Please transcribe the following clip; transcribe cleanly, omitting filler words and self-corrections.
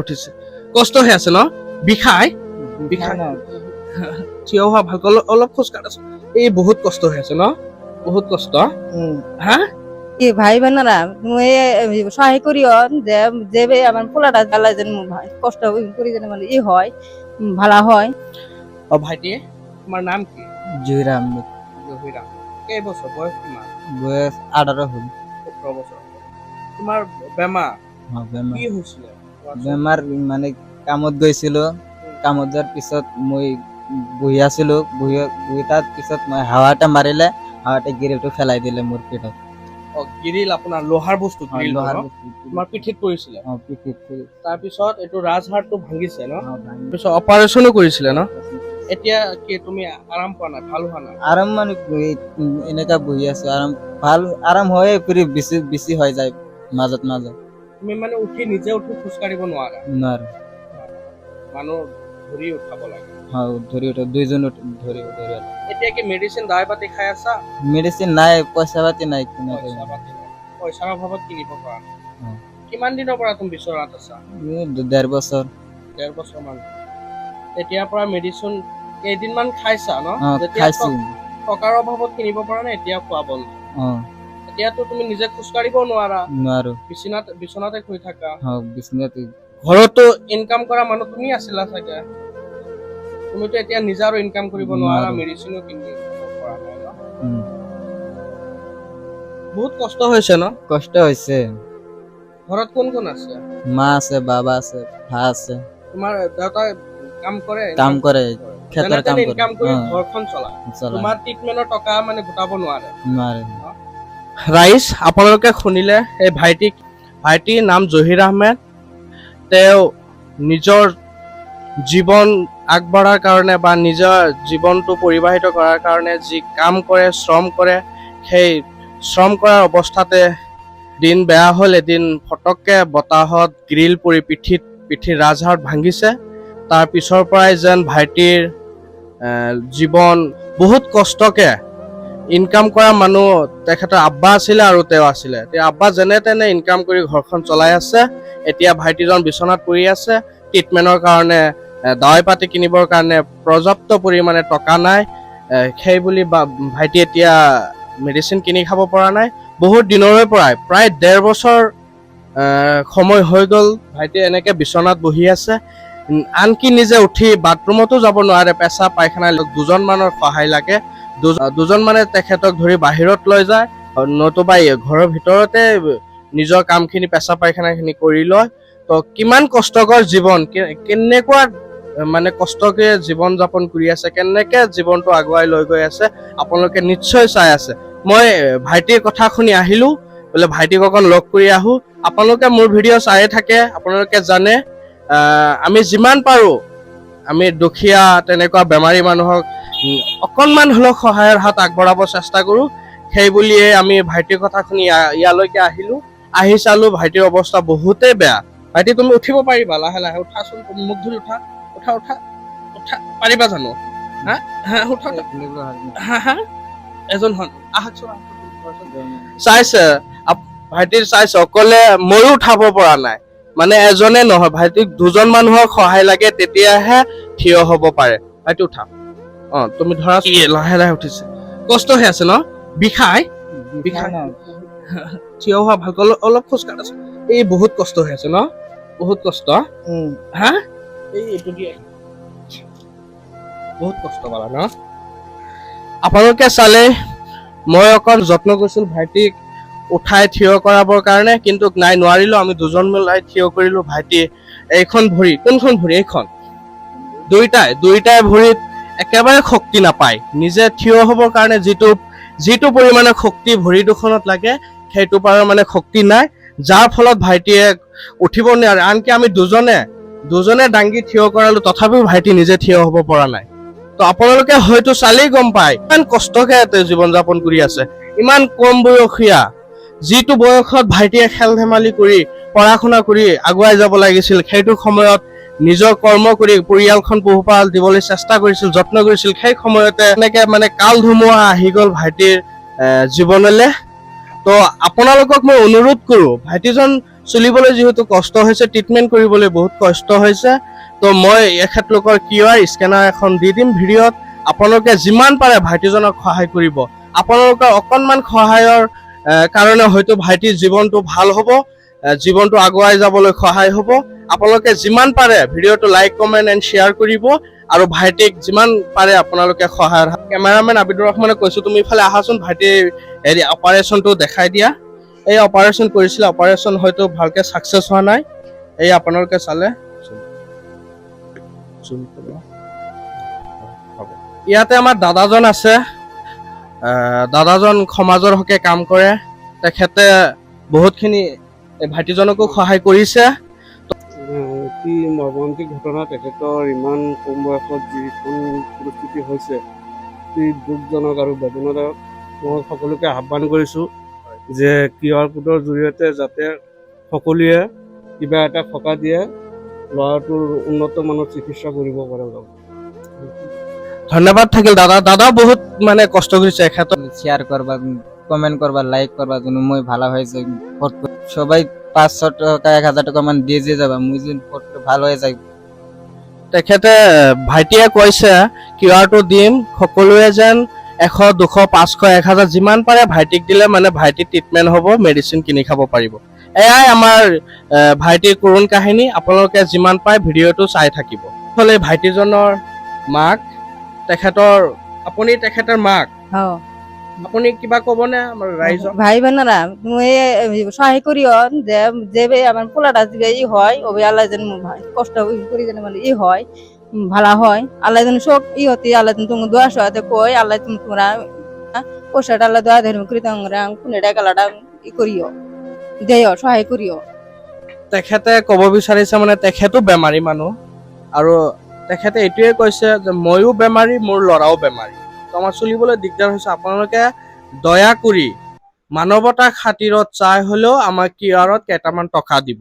উঠিছে, কষ্ট হৈ আছে ন? বিষাই বিষাই থিয় হোৱা ভালকৈ, অলপ অলপ খোজ কাঢ়াচোন। এই বহুত কষ্ট হৈ আছে ন? বহুত কষ্ট। হা। কি ভাই বোনেরা, মুই সহায় করিও যে যে আমার পোলাটা জ্বালা যেন কষ্ট করে যেন মানে ই হয়, ভালো হয়। অ ভাইটি, তোমাৰ নাম কি? জহিৰ আহমেদ। জহিৰা। কেইবছৰ বয়স কিমান? বয়স 18 হ'ল। 17 বছৰ। তোমাৰ বেমাৰ? অ, বেমাৰ। কি হৈছিলে কোৱাচোন? বেমাৰ মানে কামত গৈছিলো, কামত যোৱাৰ পিছত মই বহি আছিলো, বহি বহি তাৰ পিছত মই হাৱা এটা মাৰিলে, হাৱাতে গিৰিলটো পেলাই দিলে মোৰ পেটত। অ, গিৰিল আপোনাৰ লোহাৰ বস্তু? অ, গিৰিল লোহাৰ ন? বস্তু। তোমাৰ পিঠিত পৰিছিলে? অ, পিঠিত পৰিছে। তাৰপিছত এইটো ৰাজহাড়টো ভাঙিছে ন? অ, ভাঙি। পিছত অপাৰেচনো কৰিছিলে ন? এতিয়া কি তুমি আৰাম পোৱা নাই, ভাল হোৱা নাই? আৰাম মানে এনেকা বহি আছো, আৰাম ভাল আৰাম হয়, ফিৰ বেছি বেছি হৈ যায় মাজত মাজত। তুমি মানে উঠি নিজে উঠি খোজ কাঢ়িব নোৱাৰা? নোৱাৰো। মানুহ ধৰি উঠাব লাগে? হয়, ধৰি উঠো, দুইজন ধৰি ধৰি উঠো। এতিয়া কি মেডিচিন দাৱাই পাতি খাই আছা? মেডিচিন নাই, পইচা পাতি নাই কিনা। পইচা পাতি নাই, পইচাৰ অভাৱত কিনিব পৰা নাই। অ। কিমান দিনৰ পৰা তুমি বিচনাত আছা? 1.5 বছৰ। 1.5 বছৰ মান। তেতিয়াৰ পৰা মেডিচিন কেইদিনমান খাইছা ন? অ। যেতিয়া খাইছো। টকাৰ অভাৱত কিনিব পৰা নাই, এতিয়া খোৱা বন্ধ? অ। এতিয়াতো তুমি নিজে খোজ কাঢ়িব নোৱাৰা? নোৱাৰো। বিচনাতে শুই থাকা? অ, বিচনাতে। ঘৰতো ইনকাম কৰা মানুহ তুমি আছিলা চাগে, তুমিতো এতিয়া নিজে আৰু ইনকাম কৰিব নোৱাৰা। নোৱাৰো। মেডিচিনো কিনিব পৰা নাই ন? উম। বহুত কষ্ট হৈছে ন? কষ্ট হৈছে। ঘৰত কোন কোন আছে? মা আছে, বাবা আছে, ভা আছে। তোমাৰ দেউতাই কাম কৰে? কাম কৰে, খেতৰ যেনে কাম তেনে কৰে। ইনকাম কৰি অ, ঘৰখন চলায়। চলায়। তোমাৰ ট্ৰিটমেণ্টৰ টকা মানে গোটাব নোৱাৰে? নোৱাৰে। ৰাইজ, আপোনালোকে শুনিলে এই ভাইটিৰ নাম জহিৰ আহমেদ। তেওঁ নিজৰ জীৱন আগবঢ়াৰ কাৰণে বা নিজৰ জীৱনটো পৰিবাহিত কৰাৰ কাৰণে যি কাম কৰে, শ্ৰম কৰে, সেই শ্ৰম কৰাৰ অৱস্থাতে দিন বেয়া হ'ল। এদিন ফটককে বতাহত গ্ৰিল পৰি পিঠিৰ ৰাজহাড় ভাঙিছে। তাৰ পিছৰ পৰাই যেন ভাইটিৰ জীৱন বহুত কষ্টকে ইনকাম কৰা মানুহ তেখেতৰ আব্বা আছিলে আৰু তেওঁ আছিলে। তেওঁ আব্বা যেনে তেনে ইনকাম কৰি ঘৰখন চলাই আছে। এতিয়া ভাইটিজন বিচনাত পৰি আছে। ট্ৰিটমেণ্টৰ কাৰণে দাৱাই পাতি কিনিবৰ কাৰণে পৰ্যাপ্ত পৰিমাণে টকা নাই। সেই বুলি বা ভাইটি এতিয়া মেডিচিন কিনি খাব পৰা নাই। বহুত দিনৰে পৰাই প্ৰায় 1.5 বছৰ সময় হৈ গ'ল, ভাইটি এনেকে বিচনাত বহি আছে। আনকি নিজে উঠি বাথৰুমতো যাব নোৱাৰে, পেচাব পায়খানা দুজন মানৰ সহায় লাগে। দুজন মানে তেখেতক ধৰি বাহিৰত লৈ যায়, নতুবা এই ঘৰৰ ভিতৰতে নিজৰ কামখিনি পেচাব পায়খানাখিনি কৰি লয়। তো কিমান কষ্টকৰ জীৱন, কেনেকুৱা মানে কষ্টকে জীৱন যাপন কৰি আছে, কেনেকে জীৱনটো আগুৱাই লৈ গৈ আছে, আপোনালোকে নিশ্চয় চাই আছে। মই ভাইটিৰ কথা শুনি আহিলো, বোলে ভাইটিক অকণ লগ কৰি আহো। আপোনালোকে মোৰ ভিডিঅ' চায়ে থাকে, আপোনালোকে জানে আমি যিমান পাৰো আমি দুখীয়া তেনেকুৱা বেমাৰী মানুহক অকণমান হ'লেও সহায়ৰ হাত আগবঢ়াব চেষ্টা কৰোঁ। সেই বুলিয়ে আমি ভাইটিৰ কথা শুনি ইয়ালৈকে আহিলো। আহি চালো ভাইটিৰ অৱস্থা বহুতেই বেয়া। ভাইটি, তুমি উঠিব পাৰিবা? লাহে লাহে উঠাচোন তুমি, মোক ধৰি উঠা, উঠা, উঠা, উঠা। পাৰিবা জানো? হা হা, উঠা, উঠা। হা হা, এজন হন আহাকচোন, আহকচোন। চাইছে ভাইটিৰ চাইছে, অকলে ময়ো উঠাব পৰা নাই। মানে এজনে নহয়, ভাইটিক দুজন মানুহৰ সহায় লাগে, তেতিয়াহে থিয় হ'ব পাৰে। ভাইটি উঠা। অ, তুমি ধৰা। লাহে লাহে উঠিছে, কষ্ট হৈ আছে ন? বিষাই বিষাই থিয় হোৱা ভালকৈ, অলপ অলপ খোজ কাঢ়াচোন। এই বহুত কষ্ট হৈ আছে ন? বহুত কষ্ট। হা, এই এইটো দিয়ে বহুত কষ্ট পালা ন? আপোনালোকে চালে, মই অকণ যত্ন কৰিছিল ভাইটিক উঠাই থিয় কৰাবৰ কাৰণে, কিন্তু নাই, নোৱাৰিলো। আমি দুজন মিলাই থিয় কৰিলো। ভাইটি এইখন ভৰি, কোনখন ভৰি? এইখন, দুইটাই দুইটাই ভৰিত একেবাৰে শক্তি নাপায়। নিজে থিয় হ'বৰ কাৰণে যিটো যিটো পৰিমাণে শক্তি ভৰি দুখনত লাগে, সেইটো পাৰৰ মানে শক্তি নাই, যাৰ ফলত ভাইটিয়ে উঠিব নোৱাৰে। আনকি আমি দুজনে দুজনে দাঙি থিয় কৰালো, তথাপিও ভাইটি নিজে থিয় হ'ব পৰা নাই। তো আপোনালোকে হয়তো চালেই গম পায় ইমান কষ্টকে তেওঁ জীৱন যাপন কৰি আছে। ইমান কম বয়সীয়া, যিটো বয়সত ভাইটিয়ে খেল ধেমালি কৰি পঢ়া শুনা কৰি আগুৱাই যাব লাগিছিল, সেইটো সময়ত নিজৰ কৰ্ম কৰি পৰিয়ালখন পোহপাল দিবলৈ চেষ্টা কৰিছিল, যত্ন কৰিছিল, সেই সময়তে এনেকে মানে কাল ধুমুহা আহি গ'ল ভাইটিৰ জীৱনলে। তো আপোনালোকক মই অনুৰোধ কৰো, ভাইটিজন চলিবলৈ যিহেতু কষ্ট হৈছে, ট্ৰিটমেণ্ট কৰিবলৈ বহুত কষ্ট হৈছে। তো মই এখেতলোকৰ কিউআৰ স্কেনাৰ এখন দি দিম ভিডিঅ'ত। আপোনালোকে যিমান পাৰে ভাইটিজনক সহায় কৰিব। আপোনালোকৰ অকণমান সহায়ৰ কাৰণে হয়তো ভাইটিৰ জীৱনটো ভাল হ'ব, জীৱনটো আগুৱাই যাবলৈ সহায় হ'ব। আপোনালোকে যিমান পাৰে ভিডিঅ'টো লাইক, কমেণ্ট এণ্ড শ্বেয়াৰ কৰিব আৰু ভাইটিক যিমান পাৰে আপোনালোকে সহায়ৰ। কেমেৰামেন আবিদুৰ ৰহমানে কৈছো, তুমি ইফালে আহাচোন, ভাইটিৰ হেৰি অপাৰেশ্যনটো দেখাই দিয়া। এই অপাৰেশ্যন কৰিছিলে, অপাৰেশ্যন হয়তো ভালকে ছাকচেছ হোৱা নাই। এই আপোনালোকে চালে। Zoom কৰা। হ'ব। ইয়াতে আমাৰ দাদাজন আছে। দাদাজন সমাজৰ হকে কাম কৰে। তেখেতে বহুতখিনি এই ভাইটিজনকো সহায় কৰিছে। অতি মৰ্মান্তিক ঘটনা। তেখেতৰ ইমান কম বয়সত যিখন পৰিস্থিতি হৈছে, অতি দুখজনক আৰু বেদনাদায়ক। মই সকলোকে আহ্বান কৰিছোঁ যে কিউআৰ কোডৰ জৰিয়তে যাতে সকলোৱে কিবা এটা সকাহ দিয়ে, ল'ৰাটোৰ উন্নত মানৰ চিকিৎসা কৰিব পাৰে। ধন্যবাদ থাকিল দাদা। দাদা বহুত মানে কষ্ট কৰিছে এখেতৰ। শেয়ার করবা, কমেন্ট করবা, লাইক করবা, যেন মই ভালো হয়ে যাই। ফট করে সবাই 500 টাকা, 1000 টাকা মান দিয়ে যে যাবা, মুই যেন ফট করে ভালো হয়ে যায়। তেখেতে ভাইটিয়ে কৈছে কিউআৰটো দিম, সকলোৱে যেন 100, 200, 500, 1000 যিমান পাৰে ভাইটিক দিলে মানে ভাইটিৰ ট্ৰিটমেণ্ট হ'ব, মেডিচিন কিনি খাব পাৰিব। এয়াই আমাৰ ভাইটিৰ কৰুণ কাহিনী। আপোনালোকে যিমান পাৰে ভিডিঅ'টো চাই থাকিব। হ'লে ভাইটিজনৰ মাক, তেখেতৰ, আপুনি তেখেতৰ মাক? হ্যাঁ। আপুনি কিবা ক'বনে আমাৰ ৰাইজক? ভাই বোনেরা, তুমি সহায় করিও যে যে আমার পোলাটা যে ই হয় ওবে আল্লাহ যেন কষ্ট করি যেন মানে ই হয়, ভালো হয়, আল্লাহ যেন সব ই হতে, আল্লাহ যেন তুমি দোয়া সহায়তা কই, আল্লাহ তুমি তোমরা পয়সাটা আল্লাহ দোয়া ধর্ম করি তোমরা কোনেটা গালাটা ই করিও, দেয় সহায় করিও। তেখেতে ক'ব বিচাৰিছে মানে তেখেতো বেমাৰী মানুহ আৰু তেখেতে এইটোৱে কৈছে যে ময়ো বেমাৰী, মোৰ ল'ৰাও বেমাৰী, তো আমাৰ চলিবলৈ দিগদাৰ হৈছে। আপোনালোকে দয়া কৰি মানৱতাৰ খাতিৰত চাই হ'লেও আমাক কিউআৰত কেইটামান টকা দিব।